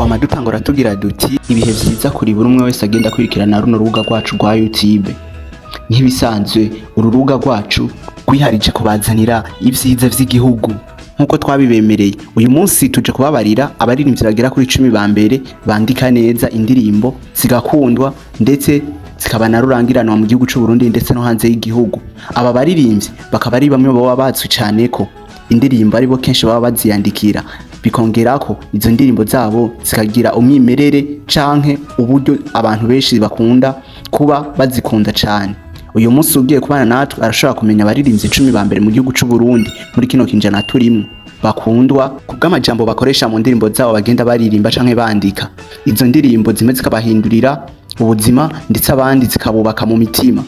Twama dutangura tugira duti: "Ibihe vyiza kuri buri umwe wese agenda akurikirana runo rubuga rwacu rwa YouTube." Nk'ibisanzwe, uru rubuga rwacu rwiharije kubazanira ivyiza vy'igihugu nk'uko twabibemereye. Uyu munsi tuje kubabarira abaririmbyi bagera kuri 10 ba mbere bandika neza indirimbo zigakundwa, ndetse zikaba na rurangiranwa mu gihugu c'u Burundi ndetse no hanze y'igihugu. Aba baririmbyi bakaba ari bamwe baba bazwi cane ko indirimbo aribo kenshi baba baziyandikira, bikongerako izo ndirimbo zabo zikagira umwimerere canke uburyo abantu benshi bakunda kuba bazikunda cane. Uyu munsi ugiye kubana natwe arashobora kumenya abaririmbyi 10 ba mbere mu gihugu c'u Burundi muri kino kinjana turimwo, bakundwa kubw'amajambo bakoresha mu ndirimbo zabo bagenda baririmba canke bandika. Izo ndirimbo zimwe zikabahindurira ubuzima, ndetse abandi zikabubaka mu mitima.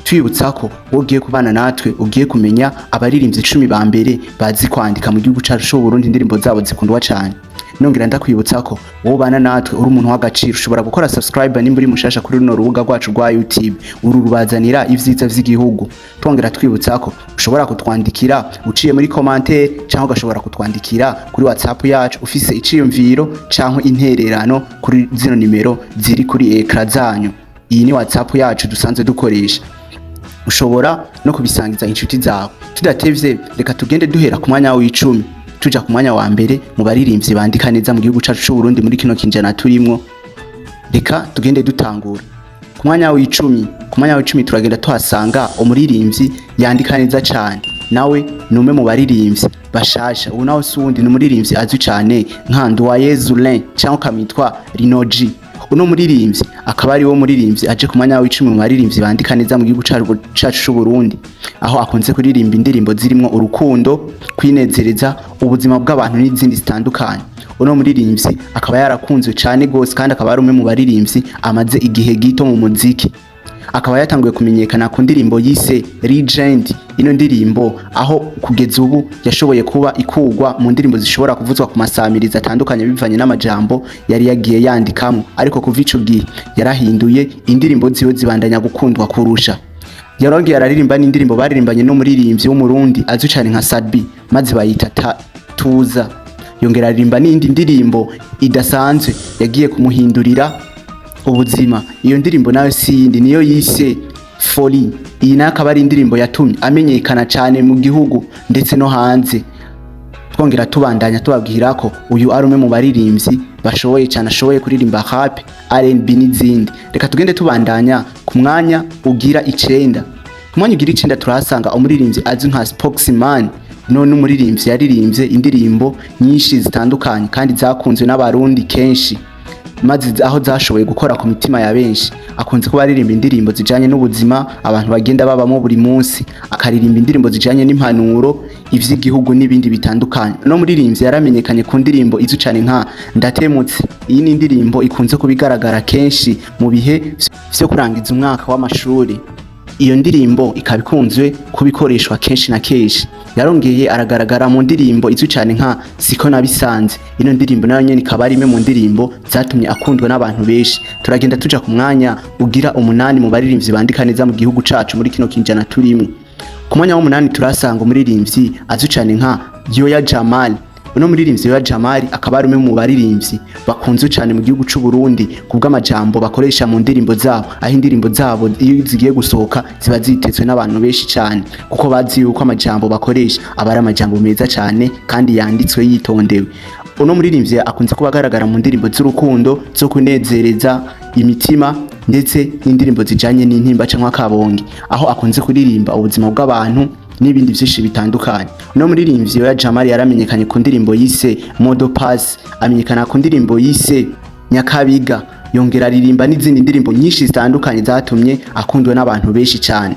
Twibutsa ko wowe ugiye kubana natwe ugiye kumenya abaririmbyi 10 ba mbere bazi kwandika mu gihugu cacu c'u Burundi, indirimbo zabo zikundwa cane. Nongera ndakwibutsa ko wowe ubana natwe uri umuntu w'agaciro. Ushobora gukora subscribe nimba uri mushasha kuri runo rubuga rwacu rwa YouTube, uru rubazanira ivyiza vy'igihugu. Twongera twibutsa ko ushobora kutwandikira uciye muri commentaire, cyangwa ugashobora kutwandikira kuri WhatsApp yacu ufise iciyumviro cyangwa intererano kuri zino nimero ziri kuri écran zanyu. Iyi ni WhatsApp yacu dusanzwe dukoresha. Ushobora no kubisangiza inshuti zawe. Tudatevye, reka tugende duhera ku mwanya w'10 tuja ku mwanya wa mbere mu baririmbyi bandika neza mu gihugu cacu c'u Burundi muri kino kinjana turimwo. Reka tugende dutangura ku mwanya w'10. Ku mwanya w'10 turagenda tuhasanga umuririmbyi yandika neza cane, nawe ni umwe mu baririmbyi bashasha. Ubu nawe si uwundi, ni umuririmbyi azwi cane nka Nduwayezu Lin cyangwa ukamwitwa Rinoji. Uno muririmbyi akaba ari wo muririmbyi aje ku mwanya w'10 mu baririmbyi bandika neza mu gihugu cacu c'u Burundi, aho akunze kuririmba indirimbo zirimwo urukundo, kwinezereza, ubuzima bw'abantu n'izindi zitandukanye. Uno muririmbyi akaba yarakunzwe cane gose, kandi akaba ari umwe mu baririmbyi amaze igihe gito mu muziki. Akaba yatanguye kumenyekana ku ndirimbo yise Legend. Ino ndirimbo aho kugeza ubu yashoboye kuba ikugwa mu ndirimbo zishobora kuvuzwa ku masamiriza atandukanye bivanye n'amajambo yari yagiye yandikamo. Ariko kuva ico gihe yarahinduye indirimbo ziwe, zibandanya gukundwa kurusha. Yarongeye araririmba n'indirimbo baririmbanye n'umuririmbyi w'Umurundi azwi cane nka Sadbi, maze bayita Tuza. Yongera aririmba n'indi ndirimbo idasanzwe yagiye kumuhindurira ubuzima. Iyo ndirimbo nayo si yindi, niyo yise Folie. Iyi nayo akaba ari indirimbo yatumye amenyekana cyane mu gihugu ndetse no hanze. Twongera tubandanya tubabwira ko uyu ari umwe mu baririmbyi bashoboye cyane, ashoboye kuririmba rap, R&B n'izindi. Reka tugende tubandanya ku mwanya ugira 9. Ku mwanya ugira 9 turahasanga umuririmbyi azwi nka Spokesman. None umuririmbyi yaririmbye indirimbo nyinshi zitandukanye kandi zakunzwe n'Abarundi kenshi, maze aho zashoboye gukora ku mitima ya benshi. Akunze kuba aririmba indirimbo zijanye n'ubuzima abantu bagenda babamo buri munsi, akaririmba indirimbo zijanye n'impanuro, ivy'igihugu n'ibindi bitandukanye. No muririmbyi yaramenyekanye ku ndirimbo izwi cane nka Ndatemutse. Iyi ni indirimbo ikunze kuba igaragara kenshi mu bihe vyo kurangiza umwaka w'amashuri. Iyo ndirimbo ikaba ikunzwe kuba ikoreshwa kenshi na kenshi. Yarongeye aragaragara mu ndirimbo izwi cyane nka Siko Nabisanze. Ino ndirimbo nayo nyene ikaba ari imwe mu ndirimbo zatumye akundwa n'abantu benshi. Turagenda tuja ku mwanya ugira 8 mu baririmbyi bandika neza mu gihugu cacu muri kino kinjana turimwo. Ku mwanya w'8 turasanga umuririmbyi azwi cyane nka Yoya Jamal. Uno muririmbyi wa Jamali akaba ari umwe mu baririmbyi bakunzwe cyane mu gihugu c'u Burundi kubw'amajambo bakoresha mu ndirimbo zabo, aho indirimbo zabo iyo zigiye gusohoka ziba zitezwe n'abantu benshi cyane, kuko bazi yuko amajambo bakoresha aba ari amajambo meza cyane kandi yanditswe yitondewe. Uno muririmbyi akunze kuba agaragara mu ndirimbo z'urukundo, zo kunezereza imitima, ndetse n'indirimbo zijanye n'intimba cyangwa akabonge, aho akunze kuririmba ubuzima bw'abantu n'ibindi byinshi bitandukanye. Uno muririmbyi wa Jamali yaramenyekanye ku ndirimbo yise Modo Pass, amenyekana ku ndirimbo yise Nyakabiga, yongera aririmba n'izindi ndirimbo nyinshi zitandukanye zatumye akundwa n'abantu benshi cyane.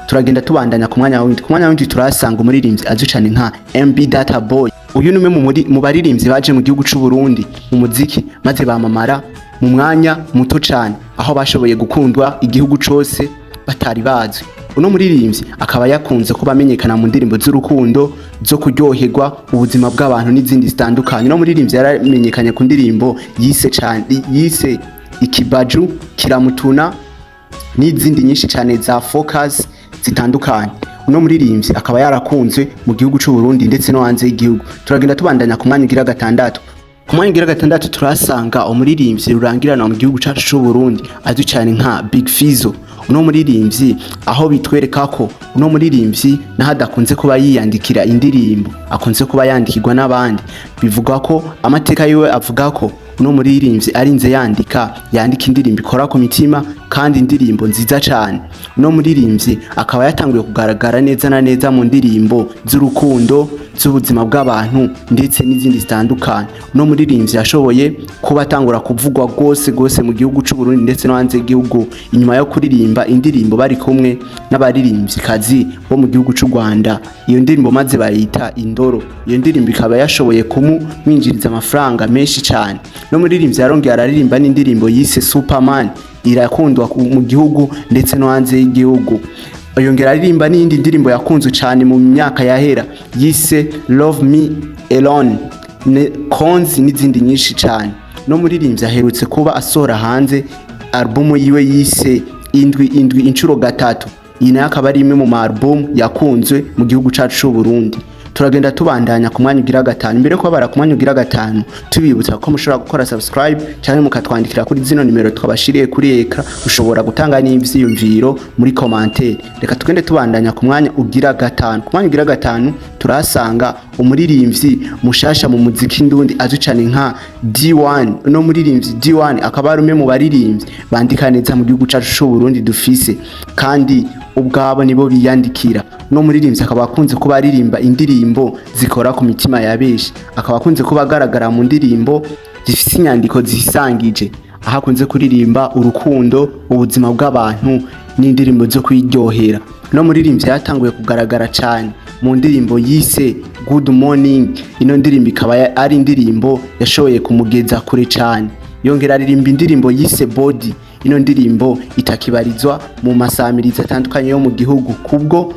Turagenda tubandanya ku mwanya w'7. Ku mwanya w'7 turahasanga umuririmbyi azwi cyane nka MB Data Boy. Uyu ni umwe mu baririmbyi baje mu gihugu c'u Burundi mu muziki, maze bamamara mu mwanya muto cyane, aho bashoboye gukundwa igihugu cose batari bazwi. Uno muririmbyi akaba yakunze kuba amenyekana mu ndirimbo z'urukundo, zo kuryoherwa, ubuzima bw'abantu n'izindi zitandukanye. Uno muririmbyi yaramenyekanye ku ndirimbo yise cyane, yise Ikibaju Kiramutuna, n'izindi nyinshi cyane za Focus zitandukanye. Uno muririmbyi akaba yarakunzwe mu gihugu c'u Burundi ndetse no hanze y'igihugu. Turagenda tubandanya ku mwanya ugira 6. Ku mwanya ugira gatandatu turasanga umuririmbyi rurangiranwa mu gihugu cacu c'u Burundi azwi cyane nka Big Fizzo. Uno muririmbyi, aho bitwereka ko uno muririmbyi naho adakunze kuba yiyandikira indirimbo, akunze kuba yandikirwa n'abandi. Bivuga ko amateka yiwe avuga ko uno muririmbyi arinze yandika indirimbo ikora ku mitima kandi indirimbo nziza cyane. Uno muririmbyi akaba yatanguye kugaragara neza na neza mu ndirimbo z'urukundo, z'ubuzima bw'abantu ndetse n'izindi zitandukanye. Uno muririmbyi yashoboye kuba atangura kuvugwa rwose rwose mu gihugu c'u Burundi ndetse no hanze y'igihugu inyuma yo kuririmba indirimbo bari kumwe n'abaririmvyikazi bo mu gihugu c'u Rwanda. Iyo ndirimbo maze bayita Indoro. Iyo ndirimbo ikaba yashoboye kumwinjiriza amafaranga menshi cyane. No muririmbyi yarongeye araririmba n'indirimbo yise Superman, irakundwa mu gihugu ndetse no hanze y'igihugu. Yongera aririmba n'iyindi ndirimbo yakunzwe cyane mu myaka yahera yise Love Me Alone, Konzi n'izindi nyinshi cyane. No muririmbyi aherutse kuba asohora hanze albumu yiwe yise Indwi Indwi Inshuro Gatatu. Iyi nayo akaba ari imwe mu ma album yakunzwe mu gihugu cacu c'u Burundi. Turagenda tubandanya ku mwanya ugira gatanu. Mbere yo kubabara ku mwanya ugira gatanu, tubibutsa ko mushobora gukora subscribe cyangwa mukatwandikira kuri zino nimero twabashiriye kuri écran. Ushobora gutanga n'ivyiyumviro muri commentaire. Reka tugende tubandanya ku mwanya ugira gatanu. Ku mwanya ugira gatanu turahasanga umuririmbyi mushasha mu muziki ndundi azwi cyane nka D1. Uno muririmbyi D1 akaba ari umwe mu baririmbyi bandika neza mu gihugu cacu c'u Burundi dufise, kandi ubwabo nibo biyandikira. Uno muririmbyi akaba akunze kuba aririmba indirimbo zikora ku mitima ya benshi, akaba akunze kuba agaragara mu ndirimbo zifise inyandiko zisangije, aho akunze kuririmba urukundo, ubuzima bw'abantu n'indirimbo zo kwiryohera. No muririmbyi yatanguye kugaragara cyane mu ndirimbo yise Good Morning. Ino ndirimbo ikaba ari indirimbo yashoboye kumugeza kure cyane. Yongera aririmba indirimbo yise Body. Ino ndirimbo itakibarizwa mu masamirizi atandukanye yo mu gihugu kubwo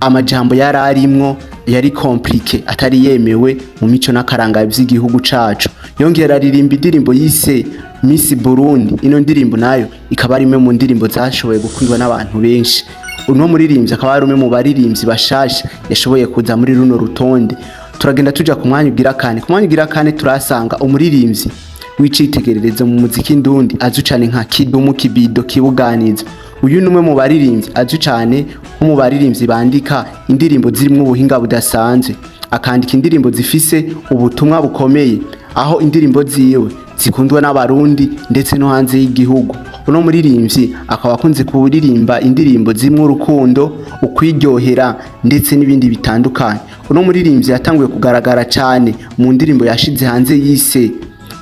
amajambo yari arimwo yari compliqué, atari yemewe mu mico n'akaranga vy'igihugu cacu. Yongera aririmba indirimbo yise Miss Burundi. Ino ndirimbo nayo ikaba ari imwe mu ndirimbo zashoboye gukundwa n'abantu benshi. Uno muririmbyi akaba ari umwe mu baririmbyi bashasha yashoboye kuza muri runo rutonde. Turagenda tuja ku mwanya ugira kane. Ku mwanya ugira kane turasanga umuririmbyi w'icitegererezo mu muziki ndundi azwi cane nka Kidumu Kibido Kibuganizo. Uyu ni umwe mu baririmbyi azwi cane nko mu baririmbyi bandika indirimbo zirimwo ubuhinga budasanzwe, akandika indirimbo zifise ubutumwa bukomeye, aho indirimbo ziwe zikundwa n'Abarundi ndetse no hanze y'igihugu. Uno muririmbyi akaba akunze kuririmba indirimbo zimwe urukundo, ukwiryohera ndetse n'ibindi bitandukanye. Uno muririmbyi yatanguye kugaragara cyane mu ndirimbo yashize hanze yise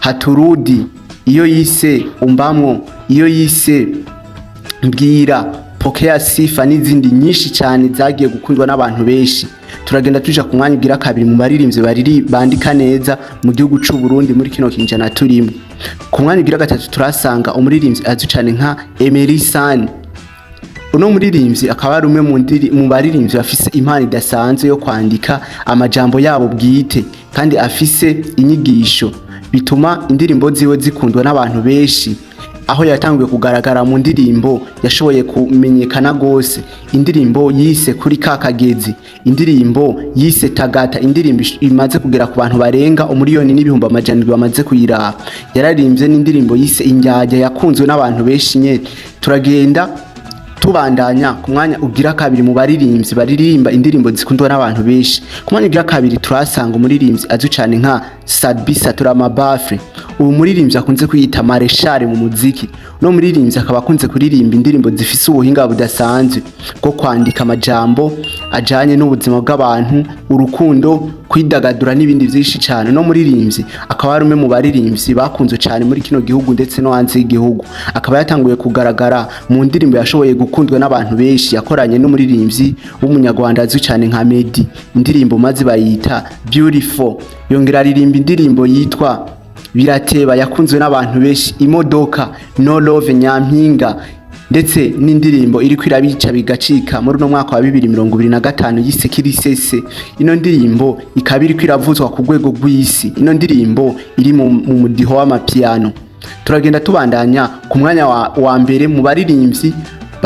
Haturudi, iyo yise Umbamwo, iyo yise Mbwira, Pokea Sifa n'izindi nyinshi cyane zagiye gukundwa n'abantu benshi. Turagenda tuja ku mwanya ugira kabiri mu baririmbyi bariri bandika neza mu gihugu c'u Burundi muri kino kinjana turimo. Ku mwanya ugira gatatu turasanga umuririmbyi azwi cyane nka Emery San. Uno muririmbyi akaba ari umwe mu baririmbyi bafise impano idasanzwe yo kwandika amajambo yabo bwite kandi afise inyigisho, bituma indirimbo ziwe zikundwa n'abantu benshi, aho yatanguye kugaragara mu ndirimbo yashoboye kumenyekana gose, indirimbo yise Kuri Kakagezi, indirimbo yise Tagata, indirimbo imaze kugera ku bantu barenga 1,700,000 bamaze kuyiraba. Yararimbye n'indirimbo yise Indyarya yakunzwe n'abantu benshi nyene. Turagenda tubandanya ku mwanya ugira kabiri mu baririmbyi baririmba indirimbo zikundwa n'abantu benshi. Ku mwanya ugira kabiri turasanga umuririmbyi azwi cyane nka Sadbi Satura Mabafre. Ubu muririmbyi akunze kwiyita Mareshal mu muziki. Uno muririmbyi akaba akunze kuririmba indirimbo zifise ubuhinga budasanzwe bwo kwandika amajambo ajanye n'ubuzima bw'abantu, urukundo, kwidagadura n'ibindi vyinshi cyane. No muririmbyi akaba ari umwe mu baririmbyi bakunzwe cyane muri kino gihugu ndetse no hanze y'igihugu. Akaba yatanguye kugaragara mu ndirimbo yashoboye gukundwa n'abantu benshi yakoranye n'umuririmbyi w'umunyarwanda azwi cyane nka Meddy, indirimbo maze bayita Beautiful. Yongera aririmba indirimbo yitwa Birateba yakunzwe n'abantu benshi, Imodoka, No Love, Nyampinga, ndetse n'indirimbo iriko irabica bigacika muri uno mwaka wa 2025 yise Kirisese. Ino ndirimbo ikaba iriko iravuzwa ku rwego rw'isi. Ino ndirimbo iri mu mudiho w'amapiano. Turagenda tubandanya ku mwanya wa mbere mu baririmbyi baririmba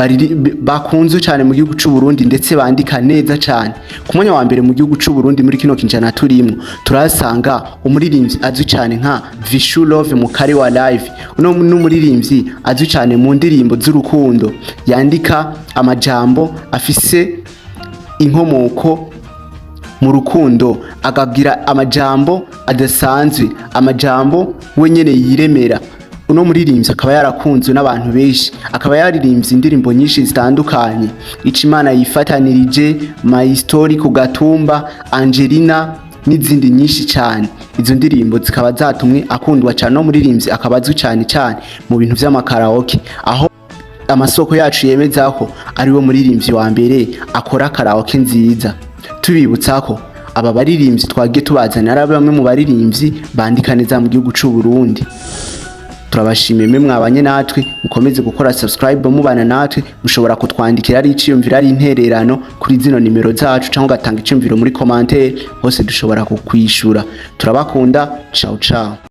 indirimbo zikundwa n'abantu benshi. Ku mwanya wa mbere turasanga bakunzwe cyane mu gihugu c'u Burundi, ndetse bandika neza cyane. Ku mwanya wa mbere mu gihugu c'u Burundi muri kino kinjana turimwo, turasanga umuririmbyi azwi cyane nka Vishu Love Mukari wa Live. Uno n'umuririmbyi azwi cyane mu ndirimbo z'urukundo, yandika amajambo afise inkomoko mu rukundo, akagira amajambo adasanzwe, amajambo wenyene yiremera. Uno muririmbyi akaba yarakunzwe n'abantu benshi, akaba yaririmbye indirimbo nyinshi zitandukanye: Ico Imana Yifatanirije, My Story, Ku Gatumba, Angelina n'izindi nyinshi cyane. Izo ndirimbo zikaba zatumwe akundwa cyane. No muririmbyi akaba azwi cyane cyane mu bintu vy'amakaraoke, aho amasoko yacu yemeza ko ari we muririmbyi wa mbere akora karaoke nziza. Tubibutsa ko aba baririmbyi twagiye tubazanira ari bamwe mu baririmbyi bandika neza mu gihugu c'u Burundi. Turabashimiye mwe mwabanye natwe, mukomeze gukora subscribe mubana natwe. Mushobora kutwandikira ari iciyumviro, ari intererano, kuri zino nimero zacu, cyangwa ugatanga iciyumviro muri commentaire, hose dushobora kukwishura. Turabakunda, ciao ciao.